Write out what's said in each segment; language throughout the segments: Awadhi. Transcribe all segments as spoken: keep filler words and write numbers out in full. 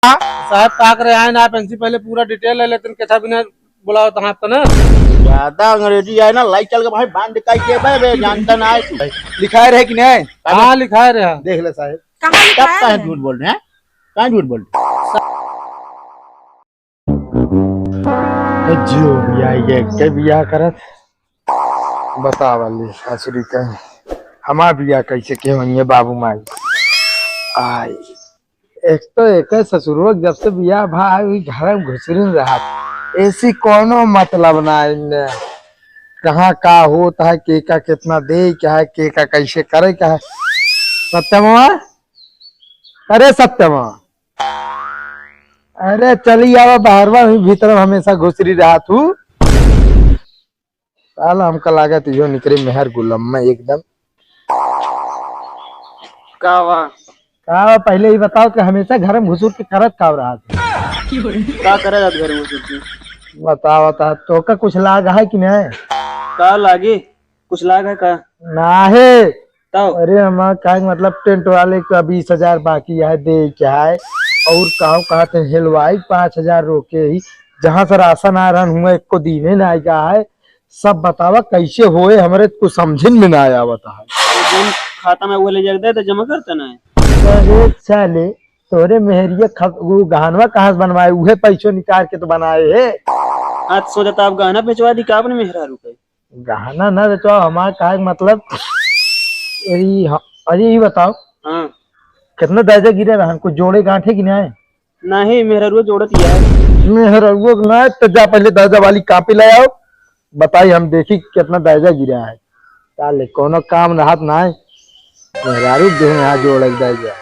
साहब, का करे आए ना, आप इनसे पहले पूरा detail ले लेते, कैसा बिना बुलाओ तो आपका ना। ज्यादा अंग्रेजी आए ना, लाई चल के भाई बांध का के बे, बे, जानता ना है तू। लिखाए रहे कि नहीं? हाँ, लिखाए रहे। देख ले साहब। कहाँ लिखाए रहे? कहाँ झूठ बोल रहे हैं? कहाँ झूठ बोल रहे हैं? जो बिया ये के बिया करत, बतावा ले ससुरी के, हमार बिया कैसे के होइए बाबू माई? आई, एक तो एक ससुरो जब से बिया भा, ई घर में घुसरिन रहत, ऐसी कोनो मतलब ना इनने। कहाँ का होत है, के का कितना दे, क्या है, के का कैसे करे, क्या है। सत्यमा, अरे सत्यमा, अरे चली आवा बहरवा, ही भीतर हमेशा घुसरी रहत हूँ। साला हमका लागत इहो निकरे मेहर गुलम में एकदम। का बा? का बा, पहले ही बताओ कि हमेशा घर में घुसुर के करत का रहत है? का करे जात घर में घुसुर के? बताओ, बता, तोका कुछ लाग है कि नहीं? का लागी? कुछ लाग है का? ना है। तब? अरे हमार का मतलब टेंट वाले का बीस हजार बाकी है, दे के है। और कहो कहते हैं हेलवाई पाँच हजार रोके ही, जहाँ से राशन आ रहन हुआ एको दीने ना आएगा है। सब बतावा कैसे होए, हमरे कुछ समझिन में ना आवत है। तो जौन खाता में वो ले जाके दे तो जमा करता ना है। अरे साले, तोरे मेहरिया खप-, वो गहनवा कहाँ से बनवाए, उहे पैसो निकाल के तो बनाए है। आज सोचता आप गहना बेचवा दी का अपने मेहरारू के? गहना ना बेचवा, हमार काहे के मतलब, अरे ह-, अरे ये बताओ, हाँ। कितना दर्जा गिरे रहन, कुछ जोड़े गांठे कि नहीं? नहीं, मेहरारू जोड़त ही है। मेहरारू के ना, तो जा पहले दर्जा वाली कॉपी ले आओ, बताई हम देखी कितना दर्जा गिरा है। साले कोनो काम रहत ना है, मेहरारू के देह में हाथ जोड़ के दर्जा।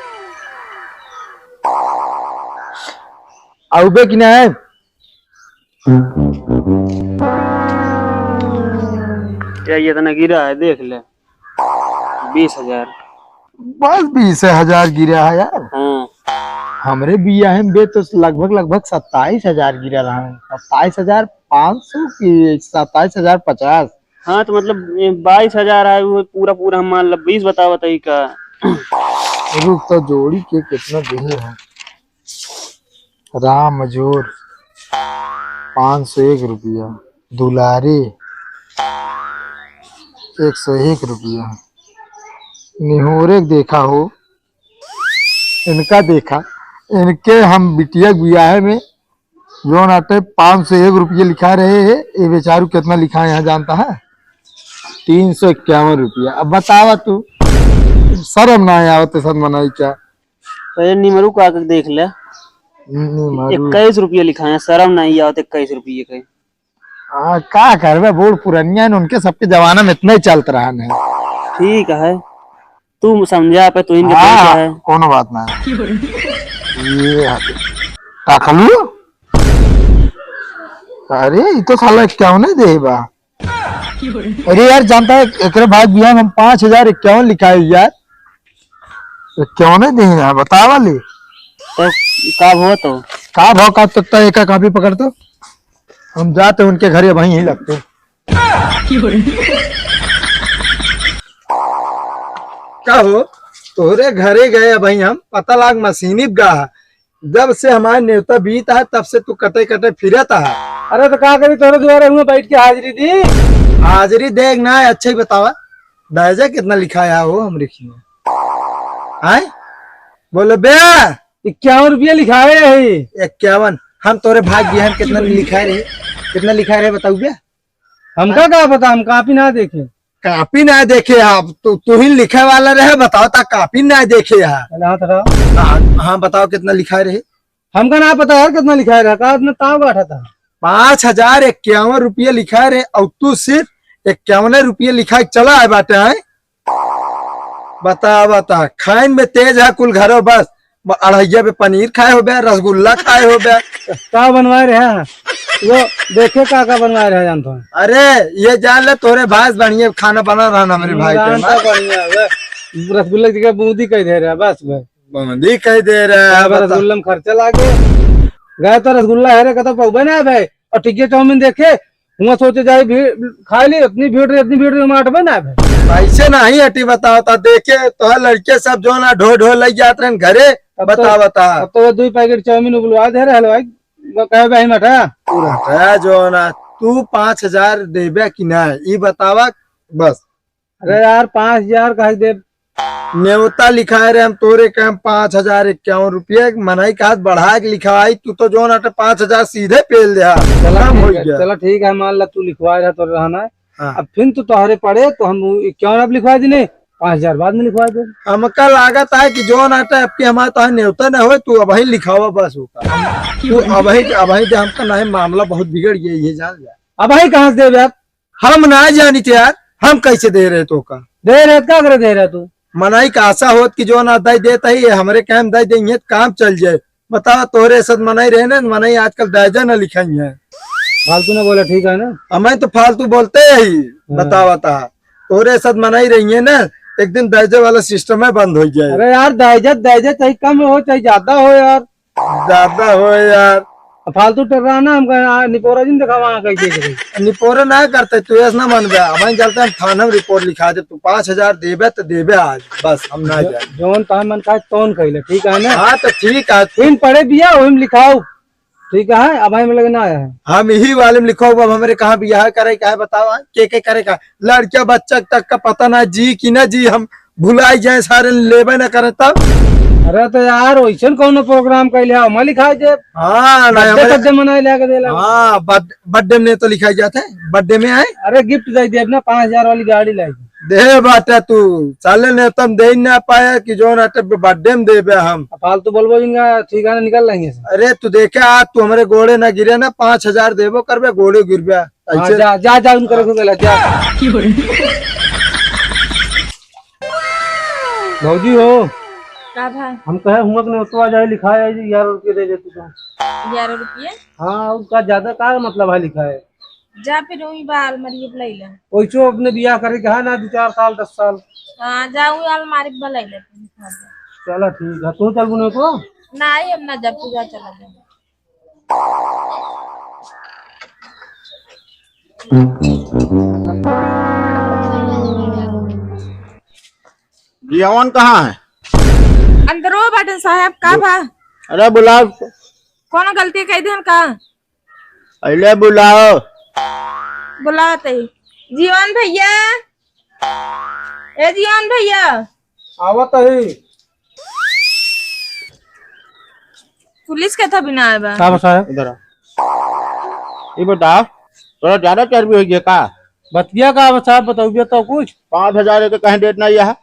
आउबे कि नहीं? क्या ये इतना गिरा है, देख ले, बीस हजार। बस बीस हजार गिरा है यार। हाँ। हमरे बियाहे में बे तो लगभग, लगभग सत्ताईस हजार गिरा रहा है, सत्ताईस हजार पाँच सौ की सत्ताईस हजार पचास। हाँ, तो मतलब, ये बाईस हजार है, वो पूरा, पूरा हम मान लब बीस, बताओ, बताइए का। रुक तो, जोड़ी के कितना देहे है। राम अजोर पाँच सौ एक रुपया, दुलारी एक सौ एक रुपया, निहोरे देखा हो, इनका देखा, इनके हम बिटिया के बियाहे में जौन आटे पाँच सौ एक रुपया लिखा रहे हैं, ये बेचारू कितना लिखा है यहाँ जानता है? तीन सौ इक्यावन रुपया। अब बतावा तू, शर्म ना आवत है सब मनाई क्या? पहले निमरू का के देख ले। निमरू। इक्कीस रुपये लिखा है, शर्म नहीं आवत इक्कीस रुपये के। हाँ, का करबे, बूढ़ पुरनिया है, उनके सबके जमाना में इतना ही चलत रहा है। ठीक है, तू समझा पे, तू इनके हाँ, पैसा है। कोनो बात ना है। ये हटे। का खलू? अरे, ये तो साला इक्यावन दे बा। अरे यार, जानता है, एकरे भाग बियाह में हम पाँच हजार इक्यावन लिखा है यार। इक्यावन दे ना, बतावा ले। तो का भाव तो? का भाव का तो, तो एक कॉपी पकड़ तो। हम जाते उनके घरे, वहीं ही लगते। का हो, तोहरे घरे गए भाई हम, पता लाग मशीनी गा। जब से हमारे नेवता बीत है, तब से तू कटे कटे फिरत है। अरे तो का करी, तोहरे दुआरे हुए बैठ के हाजिरी दी। हाजिरी देख ना, अच्छा ही बतावा, दर्जा कितना लिखाया हो हमरे खिया? आय? बोलो बे। इक्यावन रुपया लिखाए रहे। इक्यावन? हम तोरे भाग गए, हम कितना लिखाए रहे, कितना लिखाए रहे बताऊ बे? हमका का पता, हम कॉपी ना देखे। कॉपी ना देखे आप, तू, तू ही लिखे वाला रहे, बताओ ता कॉपी ना देखे यार। पहले हाथ हटाओ। हाँ, हाँ, बताओ कितना लिखाए रहे? हमका ना पता यार कितना लिखाए रहे, का इतना ताव बैठा था? पाँच हजार इक्यावन रुपया लिखाए रहे और तू सिर्फ इक्यावन रुपया लिखा के चला आए बाटे है। बता, बता, खाइन में तेज है कुल घरो बस। ब-, अढ़ैया पे पनीर खाए होबे, रसगुल्ला खाए होबे। का बनवाए रहे हैं? वो देखे का का बनवाए रहे जानत हो? अरे, ये जान ले, तोरे भाई से बढ़िया खाना बना रहा ना मेरे भाई के, जानता ना? बढ़िया, वे रसगुल्ला की जगह बूंदी कह दे रहा, बस भाई। बूंदी कह दे रहा है, अब बता। रसगुल्ला में खर्चा लागे। गए तो रसगुल्ला है रे, कहता पौबे ना भाई। और टिकिया चाउमीन देखे, हुआ सोचे जाए भी खाए ली, इतनी भीड़ रही, इतनी भीड़ रही, हम अटबे ना भाई। ऐसे नहीं हटी, बताओ ता, देखे तो है लड़के सब जो ना ढो ढो लग जात रहन घरे, अब तो, बता, बता। अब तो वो दुई पैकेट चाउमीन उबलवा दे रहे हलवाई, वो कहे भाई मठा। तू हटा जो ना, तू पाँच हजार देबे कि ना, ई बतावा बस। अरे यार, पाँच हजार काहे देब? नेवता लिखाए रहे हम तोरे काम पाँच हजार इक्यावन रुपये, मनई का हाथ बढ़ा के लिखाई, तू तो जो ना पाँच हजार सीधे पेल दे। चला कम ठीक हो है, गया। चला ठीक है, मान ला तू लिखवाए रहा तो रहना है। हाँ। अब फिर तो तोहरे पड़े, तो हम इक्यावन अब लिखवा दीने, पाँच हजार बाद में लिखवा दे। हमका लागत है कि जौन आटा अबकी हमारे तोहार नेवता ना होए, तू अबहीं लिखावा बस ओका। तू अबहीं, अबहीं दे हमका नहीं, मामला बहुत बिगड़ गया, ये जान जा। अबहीं कहाँ से देबे आप? हम ना जानी थे यार, हम कैसे दे रहे तो का? दे रहे का करे दे रहे तू? मनई का आशा होत कि जौन आ दई देत है, ये हमरे काम दई देंगे, काम चल जाए। बतावा, तोहरे साथ मनई रहे ना, मनई आजकल दायजा न लिखाई है। फालतू ना बोला, ठीक है ना? हमें तो फालतू बोलते ही, हाँ। बतावा ता। तोहरे साथ मनई रही है ना, एक दिन दायजा वाला सिस्टम है बंद हो जाए। अरे यार, दायजा, दायजा चाहे कम हो, चाहे ज्यादा हो यार। ज्यादा हो यार। फालतू टर्रा ना हमका, आ, निपोरा जिन दिखावा, आ, कैसे, कैसे। निपोरा ना करते, तू ऐसा ना मानबे। हमें चलते हम थाना में रिपोर्ट लिखा दे, तू पाँच हजार देबे तो देबे आज, बस हम ना जो-, जाए। जौन तोहर मन खाए तौन कइले, ठीक है ना? हाँ, तो ठीक है। फिन पड़े बिया, ओहिम लिखाओ, ठीक है? अब हम लगे ना आया है। हम यही वाले में लिखो, अब हमरे कहाँ बियाह करे का है, बताओ, हाँ? के के करे का? लड़का बच्चा तक का पता ना जी कि ना जी, हम भुलाई जाए, सारे लेबे ना करे तब। अरे तो यार, वैसन कौनो प्रोग्राम कइले हो, हम लिखाई देब। हाँ, ना, बर्थडे हमारे सड्डे मनाए लेके देला। हाँ, बर्थ-, बर्थडे में तो लिखाई जात है, बर्थडे में आए। अरे गिफ्ट दे देब ना, पाँच हजार वाली गाड़ी लाई। दे बाटा तू, साले ने तम दे ही ना पाया कि जौन आटे बर्थडे में देबे हम। अब फालतू बोलबो जिनका ठिकाना निकल लेंगे से। अरे तू देखे आज तू हमरे गोड़े ना गिरे ना, पाँच हजार देबो करबे, गोड़े गिरबे। हाँ, ऐसे जा, जा, जा, उनकर रखो गला, जा। भौजी हो, का भा? हम कहे हुआ कि नेवतवा जाए लिखा है जी, ग्यारह रुपये दे दे तू तो। ग्यारह रुपये? हाँ, और का ज्यादा का मतलब है लिखा है? जा फिर वही बा अलमारी पे लई ला। वैसो अपने बियाह करे के है ना, दो चार साल, दस साल। हाँ, जा वही अलमारी पे लई ला, तू लिखा दे। चला ठीक है, तू चल बुने को? नहीं, हम ना जब तू जा चला जा। बियावन कहाँ है? अंदरो बाटन साहब, का बु-, भा? अरे बुलाओ। कौनो गलती कह देन का? अरे बुलाओ। बुलाओ तई। जीवन भैया, ए जीवन भैया। आवत ही। पुलिस के था बिना आए बा। का बा साहब? इधर आ। ये बता, थोड़ा ज्यादा चर्बी हो गया का? बतिया का बा साहब, बताओ तो कुछ। पाँच हजार है तो कहीं डेट नहीं है।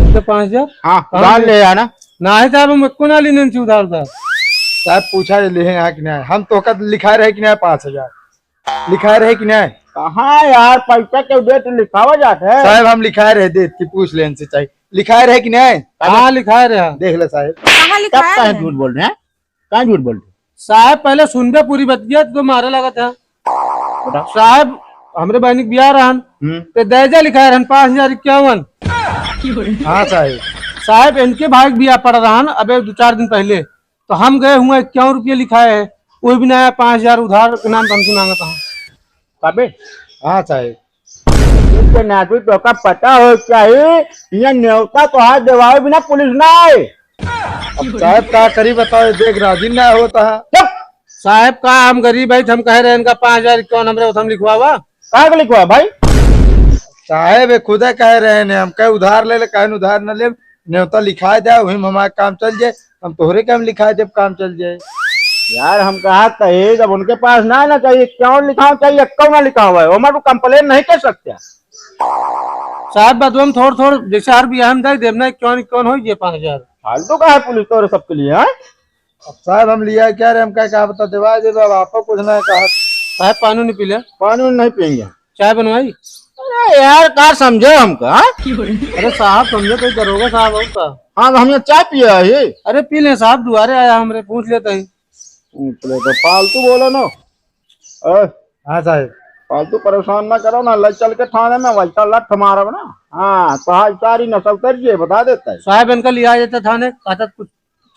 उनके पाँच हजार? हाँ, कहाँ उधार से? ले आना। नहीं साहब, हम एको ना लेने से उधार उधार। साहब पूछा ले हैं यहाँ कि नहीं, हम तो कद लिखा रहे कि नहीं पाँच हजार। लिखाए रहे कि नहीं? कहाँ यार, पैसा के डेट लिखावा जात है। साहब, हम लिखाए रहे, देख के पूछ लेन से चाहिए। लिखाए रहे कि नहीं? हाँ, लिखाए रहे। देख ले साहब। कहाँ तब लिखाए काहे रहे? झूठ बोल रहे हैं? काहे झूठ बोल रहे? साहब, पहले सुनबे पूरी बतिया, तो मारे लगा था। बताओ। साहब, हमरे बहन के बियाह रहन, हम्म। तो दहेजा लिखाए रहन पाँच हजार इक्यावन। हाँ साहब। साहब, इनके भाई के बियाह पड़ रहन, अबे दो चार दिन पहले। तो हम गए हुआ इक्यावन रुपये लिखाए है, वो भी ना आया, पाँच हजार उधार के नाम पे हमसे मांगा था। कबे? हाँ साहब। तो नाटू तो का पता हो चाहिए, ये नेवता तो हाथ देवावे बिना पुलिस ना आए। अब साहब का करी बताओ, देख राजी ना होता है। चुप! साहब का हम गरीब है, हम कह रहे हैं इनका पाँच हजार इक्यावन हमरे उधम लिखवावा। कहाँ के लिखवा भाई? साहेब, ये खुदे कह रहे हैं, हम कहे उधार ले ले, कहे उधार न ले, नेवता लिखाए जाए, वही में हमारा काम चल जाए, हम तोहरे काम लिखाए देब, काम चल जाए। यार, हम कहा तहे, जब उनके पास ना ना चाहिए, क्यों लिखाओ चाहिए, क्यों ना लिखा हुआ है, ओमा तू कंप्लेन नहीं कर सकते। साहब, बदवा में थोड़ थोड़, जैसे हर बियाह में दे देब ना, क्यों नहीं, कौन हो ये पाँच हजार? फालतू का है पुलिस तोरे सबके लिए, हाँ? अब साहब, हम लिया क्या रे, हम क्या, क्या बता देवा दे, अब आपको कुछ ना कहा। साहब, पानी नहीं पी ले? पानी नहीं पियेंगे। चाय बनवाई? अरे यार, का समझे हमका, हाँ? अरे साहब, समझे तो दरोगा साहब हो का? हाँ, तो हम ये चाय पिए आई। अरे पी ले साहब, दुआरे आया हमरे, पूछ लेते ही। पूछ ले तो फालतू बोलो ना। ए, हाँ साहब। फालतू परेशान ना करो ना, ले चल के थाने में वैसा लठ मारब ना। हाँ, तो आज सारी नस्ल उतर जाए, बता देता है। साहब, इनका लिया जाता थाने, कहता कुछ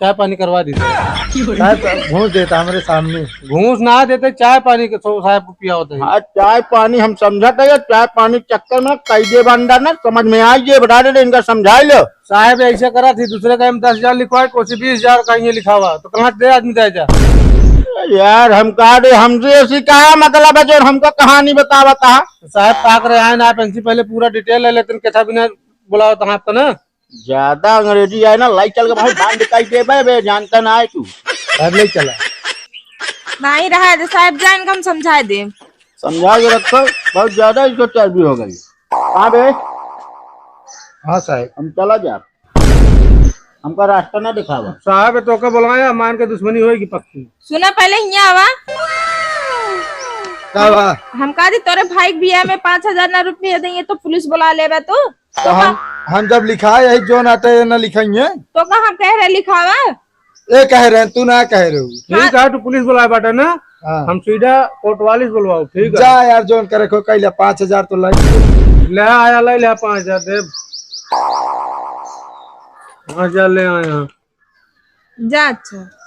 चाय पानी करवा दीजिए। चाय प-, घूस देता हमरे सामने। घूस ना देते, चाय पानी के सो-, साहब को पिया होता है। हाँ, चाय पानी हम समझत है, चाय पानी चक्कर में कई दे बंदा ना, समझ में आई जे, बता दे, इनका समझाई लो। साहब ऐसे करा थी, दूसरे का हम दस हजार लिखवाए, कोसी बीस हजार का ये लिखावा, तो कहाँ से दे आदमी जाए जा? यार, हम कहा दे, हमसे ऐसी का मतलब है जो हमको कहानी बतावा था? साहब पाक रहे हैं ना, आप इनसे पहले पूरा detail ले लेते हैं, कैसा बिना बुलावा था आपका ना। ज्यादा अंग्रेजी आए ना, लाई चल के भाई बांध दिखाई दे बे, बे जानता ना है तू। अब ले चला। नहीं रहा है तो साहब जा, इनका हम समझा दे। समझा के रखो, बहुत ज्यादा इसको चर्बी हो गई। हाँ बे। हाँ साहब। हम चला जा, हमका रास्ता ना दिखावा। साहब तो का बोलाया, मान के दुश्मनी होएगी पक्की। सुना पहले हियाँ आवा। का बा? हम कहा दी तोरे भाई के बियाह में पाँच हजार ना रुपया देंगे तो पुलिस बुला लेबा तू। तो तो हम, का? हम जब लिखाए यही जो ना तो ये ना लिखाइए। तो का हम कह रहे लिखावा? ये कह रहे हैं, तू ना कह रहे हो। ठीक हाँ। है, तू पुलिस बुलाए बाटे ना, हाँ। हम सीधा कोतवाली से बुलवाओ, ठीक है? जा यार, जोन करे को कैला, पाँच हजार तो लग। ले आया, ले, ले पाँच हजार दे। पाँच हजार ले आया। जा, अच्छा।